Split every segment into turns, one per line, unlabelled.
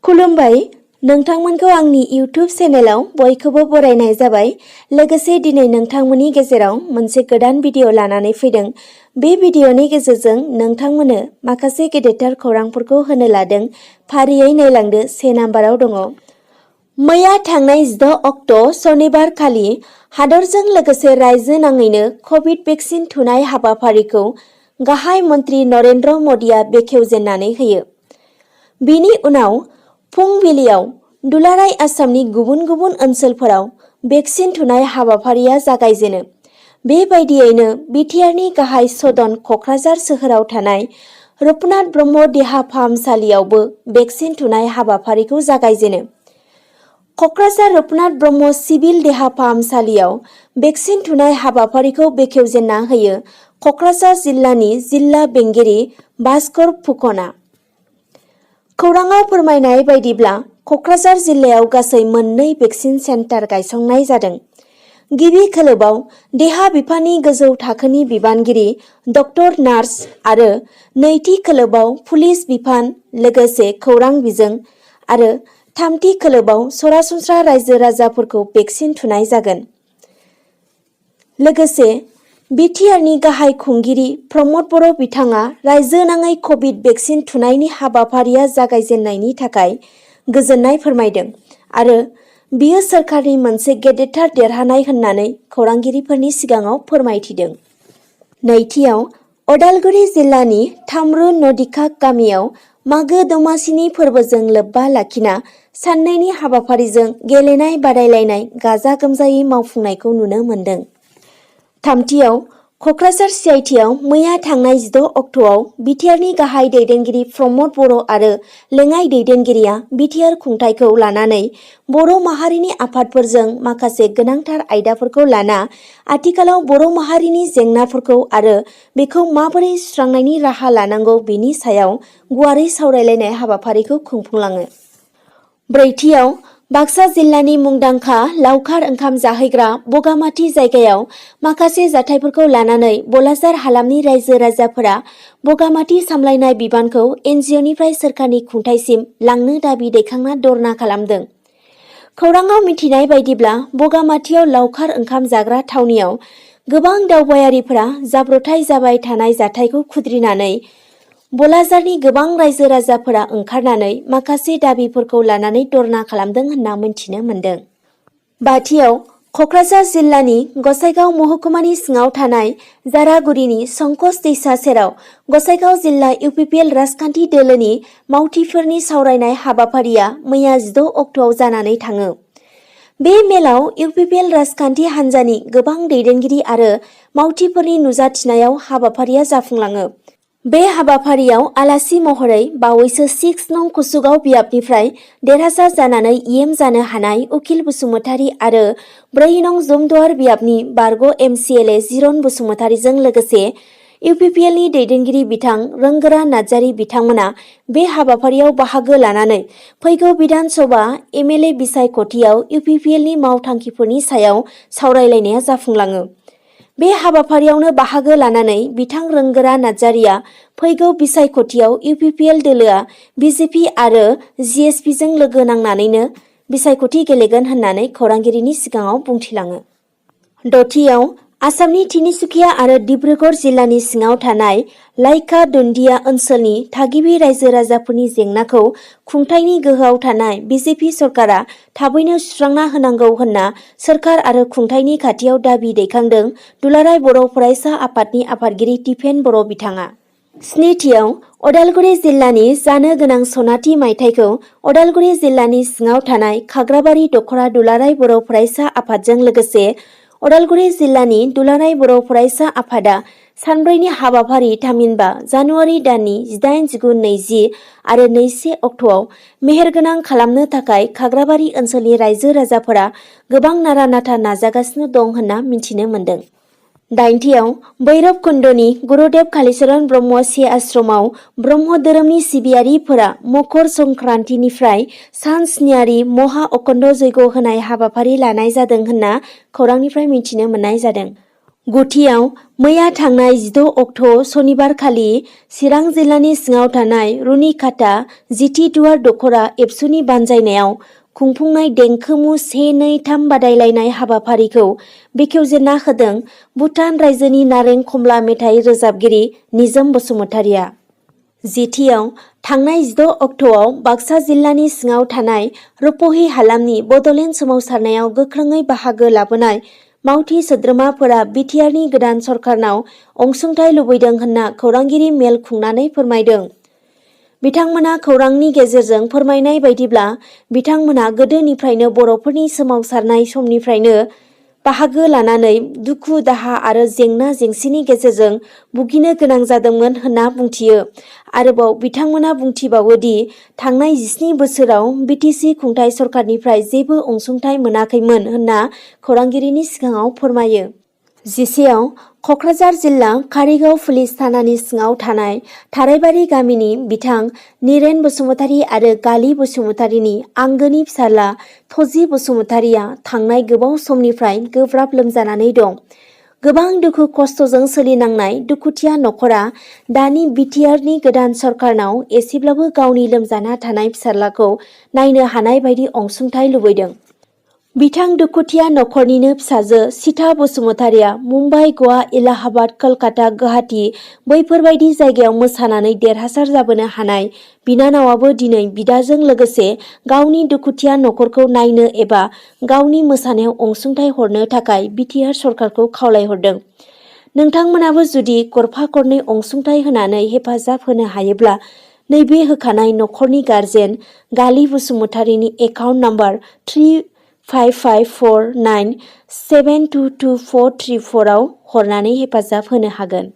खुलुमबाय नोंथांमोनखौ आंनि इउट्युब चेनेलाव बयखौबो बरायनाय जाबाय। लोगोसे दिनै नोंथांमोननि गेजेराव मोनसे गोदान भिडिअ लानानै फैदों। बे भिडिअनि गेजेरजों नोंथांमोननो माखासे गेदेरथार खौरांफोरखौ होनो लादों। फारियै नायलांदो। 1 नाम्बाराव दङ। मैया थांनाय 6 अक्ट' सनिबार खालि हादरजों लोगोसे रायजो नाङैनो कभिड भेक्सिन थुनाय हाबाफारिखौ गाहाय मन्त्रि नरेन्द्र मदिया बेखेवजेननानै होयो। बिनि उनाव फुंबिलियाव दुलाराय आसामनि गुबुन गुबुन ओनसोलफोराव भेक्सिन थुनाय हाबाफारिया जागायजेनो। बेबायदियैनो बिटिआरनि गाहाय सदन क'क्राझार सोहोराव थानाय रुपनाथ ब्रह्म देहा फाहामसालियावबो भेक्सिन थुनाय हाबाफारिखौ जागायजेनो। क'क्राझार रुपनाथ ब्रह्म सिभिल देहा फाहामसालियाव भेक्सिन थुनाय हाबाफारिखौ बेखेवजेनना होयो क'क्राझार जिल्लानि जिल्ला बेंगिरि भास्कर फुकनआ। खौराङाव फोरमायनाय बायदिब्ला क'क्राझार जिल्लायाव गासै 2 भेक्सिन सेन्टार गायसंनाय जादों। गिबि खोलोबआव देहा बिफाननि गोजौ थाखोनि बिबानगिरि डक्टर नार्स आरो नैथि खोलोबआव पुलिस बिफान लोगोसे खौरां बिजों आरो थामथि खोलोबआव सरासनस्रा रायजो राजाफोरखौ भेक्सिन थुनाय जागोन। लोगोसे बिटिआरनि गाहाय खुंगिरि प्रमद बर' बिथाङा रायजो नाङै कभिड भेक्सिन थुनायनि हाबाफारिया जागायजेननायनि थाखाय गोजोननाय फोरमायदों आरो बियो सोरखारनि मोनसे गेदेरथार देरहानाय होननानै खौरांगिरिफोरनि सिगाङाव फोरमायथिदों। नैथियाव अदालगुरि जिल्लानि थामरु नदिखा गामियाव मागो दमासिनि फोरबोजों लोब्बा लाखिना साननैनि हाबाफारिजों गेलेनाय बादायलायनाय गाजा गोमजायै मावफुंनायखौ नुनो मोन्दों। थामथियाव क'क्राझार सिआइटिआव मैया थांनाय 6 अक्ट'आव बिटिआरनि गाहाय दैदेनगिरि प्रमद बर' आरो लेङाइ दैदेनगिरिया बिटिआर खुंथायखौ लानानै बर' माहारिनि आफादफोरजों माखासे गोनांथार आयदाफोरखौ लाना आथिखालाव बर' माहारिनि जेंनाफोरखौ आरो बेखौ माबोरै सुस्रांनायनि राहा लानांगौ बेनि सायाव गुवारै सावरायलायनाय हाबाफारिखौ खुंफुंलाङो। ब्रैथियाव बाक्सा जिल्लानि मुंदांखा लावखार ओंखाम जाहैग्रा बगामाथि जायगायाव माखासे जाथायफोरखौ लानानै बलाजार हालामनि रायजो राजाफोरा बगामाथि सामलायनाय बिबानखौ एनजिअनिफ्राय सोरखारनि खुंथायसिम लांनो दाबि दैखांना धरना खालामदों। खौराङाव मिथिनाय बायदिब्ला बगामाथियाव लावखार ओंखाम जाग्रा थावनियाव गोबां दावबायारिफोरा जाब्रथाय जाबाय थानाय जाथायखौ खुद्रिनानै बलाजारनि गोबां रायजो राजाफोरा ओंखारनानै माखासे दाबिफोरखौ लानानै धरना खालामदों होनना मिथिनो मोन्दों। बाथियाव क'क्राझार जिल्लानि गसाइगाव महकुमानि सिङाव थानाय जारागुरिनि संकस दैसा सेराव गसाइगाव जिल्ला इउपिपिएल राजखान्थि दोलोनि मावथिफोरनि सावरायनाय हाबाफारिया मैया 6 अक्ट'आव जानानै थाङो। बे मेलाव इउपिपिएल राजखान्थि हान्जानि गोबां दैदेनगिरि आरो मावथिफोरनि नुजाथिनायाव हाबाफारिया जाफुंलाङो। बे हाबाफारियाव आलासि महरै बावैसो 6 नं कुसुगाव बियाबनिफ्राय देरहासार जानानै इएम जानो हानाय उकिल बसुमतारी आरो 4 नं जमदुवार बियाबनि बारग' एमसिएलए जिरन बसुमतारीजों लोगोसे इउपिपिएलनि दैदेनगिरि बिथां रोंगोरा नार्जारी बिथांमोना बे हाबाफारियाव बाहागो लानानै फैगौ बिधान सभा एमएलए बिसायख'थियाव इउपिपिएलनि मावथांखिफोरनि सायाव सावरायलायनाया जाफुंलाङो। बे हाबाफारियावनो बाहागो लानानै बिथां रोंगोरा नार्जारीया फैगौ बिसायख'थियाव इउपिपिएल दोलोआ बिजेपि आरो जिएसपिजों लोगो नांनानैनो बिसायख'थि गेलेगोन होननानै खौरांगिरिनि सिगाङाव बुंथिलाङो। दथियाव आसामनि तिनिसुकिया आरो डिब्रुगड़ जिल्लानि सिङाव थानाय लाइका दुन्दिया ओनसोलनि थागिबि रायजो राजाफोरनि जेंनाखौ खुंथायनि गोहोआव थानाय बिजेपि सरकारा थाबैनो सुस्रांना होनांगौ होनना सोरखार आरो खुंथायनि खाथियाव दाबि दैखांदों दुलाराय बर' फरायसा आफादनि आफादगिरि दिपेन बर' बिथाङा। स्निथियाव अदालगुरि जिल्लानि जानो गोनां सनाथि मायथाइखौ अदालगुरि जिल्लानि सिङाव थानाय खाग्राबारि दख'रा दुलाराय बर' फरायसा आफादजों लोगोसे अदालगुरि जिल्लानि दुलाराय बर' फरायसा आफादा सानब्रैनि हाबाफारि थामहिनबा जानुवारि दाननि 18, 19, 20 आरो 21 अक्ट'आव मेहेरगोनां खालामनो थाखाय खाग्राबारि ओनसोलनि रायजो राजाफोरा गोबां नारा नाथा नाजागासिनो दं होनना मिथिनो मोन्दों। दाइनथियाव भैरब कुन्दनि गुरुदेव कालीचरण ब्रह्म से आश्रमाव ब्रह्म धोरोमनि सिबियारिफोरा मकर संक्रान्तिनिफ्राय सान स्नियारि महा अखण्ड जयग' होनाय हाबाफारि लानाय जादों होनना खौरांनिफ्राय मिथिनो मोननाय जादों। गुथियाव मैया थांनाय 16 अक्ट' सनिबारखालि चिरां जिल्लानि सिङाव थानाय रुनिखाता जिथि दुवार दख'रा एबसुनि बानजायनायाव खुंफुंनाय देंखोमु 1-2-3 बादायलायनाय हाबाफारिखौ बेखेवजेनना होदों भुटान रायजोनि नारें खमला मेथाइ रोजाबगिरि निजोम बसुमतारिया। जिथियाव थांनाय 16 अक्ट'आव बाक्सा जिल्लानि सिङाव थानाय रुपहि हालामनि बड'लेण्ड सोमावसारनायाव गोख्रोङै बाहागो लाबोनाय मावथि सोद्रोमाफोरा बिटिआरनि गोदान सरकारनाव अनसुंथाइ लुबैदों होनना खौरांगिरि मेल खुंनानै फोरमायदों। बिथांमोना खौरांनि गेजेरजों फोरमायनाय बायदिब्ला बिथांमोना गोदोनिफ्रायनो बर'फोरनि सोमावसारनाय समनिफ्रायनो बाहागो लानानै दुखु दाहा आरो जेंना जेंसिनि गेजेरजों भुगिनो गोनां जादोंमोन होनना बुंथियो। आरोबाव बिथांमोना बुंथिबावो दि थांनाय 17 बोसोराव बिटिसि खुंथाय सरकारनिफ्राय जेबो अनसुंथाइ मोनाखैमोन होनना खौरांगिरिनि सिगाङाव फोरमायो। 10आव क'क्राझार जिल्ला कारिगाव पुलिस थानानि सिङाव थानाय थाराइबारि गामिनि बिथां निरेन बसुमतारि आरो गालि बसुमतारिनि आंगोनि फिसाला थजि बसुमतारिया थांनाय गोबाव समनिफ्राय गोब्राब लोमजानानै दं। गोबां दुखु खस्थ'जों सोलिनांनाय दुखुथिया नखरा दानि बिटिआरनि गोदान सरकारनाव एसेब्लाबो गावनि लोमजाना थानाय फिसालाखौ नायनो हानाय बायदि अनसुंथाइ लुबैदों। बिथां दुखुथिया नखरनिनो फिसाजो सीता बसुमतारिया मुम्बाइ, गवा, इलाहाबाद, कलकाता, गुवाहाटी बैफोरबायदि जायगायाव मोसानानै देरहासार जाबोनो हानाय बिनानावाबो दिनै बिदाजों लोगोसे गावनि दुखुथिया नखरखौ नायनो एबा गावनि मोसानायाव अनसुंथाइ हरनो थाखाय बिटिआर सरकारखौ खावलायहरदों। नोंथांमोनाबो जुदि गरफा गरनै अनसुंथाइ होनानै हेफाजाब होनो हायोब्ला नैबे होखानाय नखरनि गारजेन गालि बसुमतारिनि एकाउन्ट नाम्बार 355497222434 आव हरनानै हेफाजाब होनो हागोन।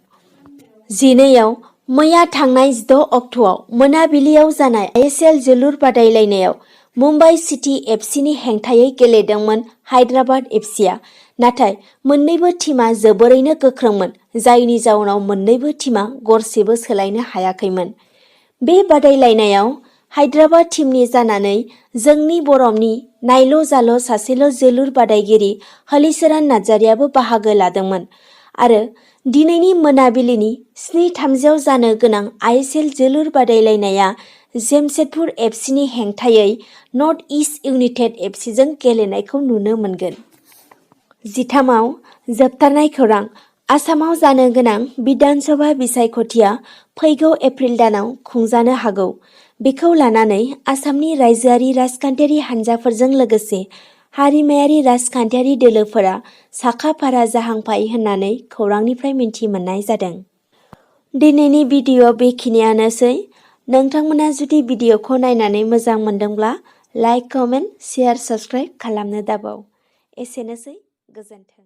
12आव मैया थांनाय 16 अक्ट'आव मोनाबिलियाव जानाय आइएसएल जोलुर बादायलायनायाव मुम्बाइ सिटी एफसिनि हेंथायै गेलेदोंमोन हायद्राबाद एफसिआ। नाथाय मोन्नैबो टीमा जोबोरैनो गोख्रोंमोन, जायनि जाउनाव मोन्नैबो टीमा गरसेबो सोलायनो हायाखैमोन। बे बादायलायनायाव हायद्राबाद टीमनि जानानै जोंनि बर'नि नायल' जाल' सासेल' जोलुर बादायगिरि हलिचरन नार्जारियाबो बाहागो लादोंमोन आरो दिनैनि मोनाबिलिनि 7:30 आव जानो गोनां आइएसएल जोलुर बादायलायनाया जेमशेदपुर एफसिनि हेंथायै नर्थ इस्ट इउनाइटेड एफसिजों गेलेनायखौ नुनो मोनगोन। 13आव जोबथारनाय खौरां। आसामाव जानो गोनां बिधान सभा बिसायख'थिया फैगौ एप्रिल दानाव खुंजानो हागौ। बेखौ लानानै आसामनि रायजोआरि राजखान्थियारि हान्जाफोरजों लोगोसे हारिमायारि राजखान्थियारि दोलोफोरा साखा-फारा जाहांबाय होननानै खौरांनिफ्राय मिथि मोननाय जादों। दिनैनि भिडिअ' बेखिनियानोसै। नोंथांमोना जुदि भिडिअ'खौ नायनानै मोजां मोनदोंब्ला लाइक, कमेन्ट, शेयार, साबस्क्राइब खालामनो दाबाव। एसेनोसै, गोजोन्थों।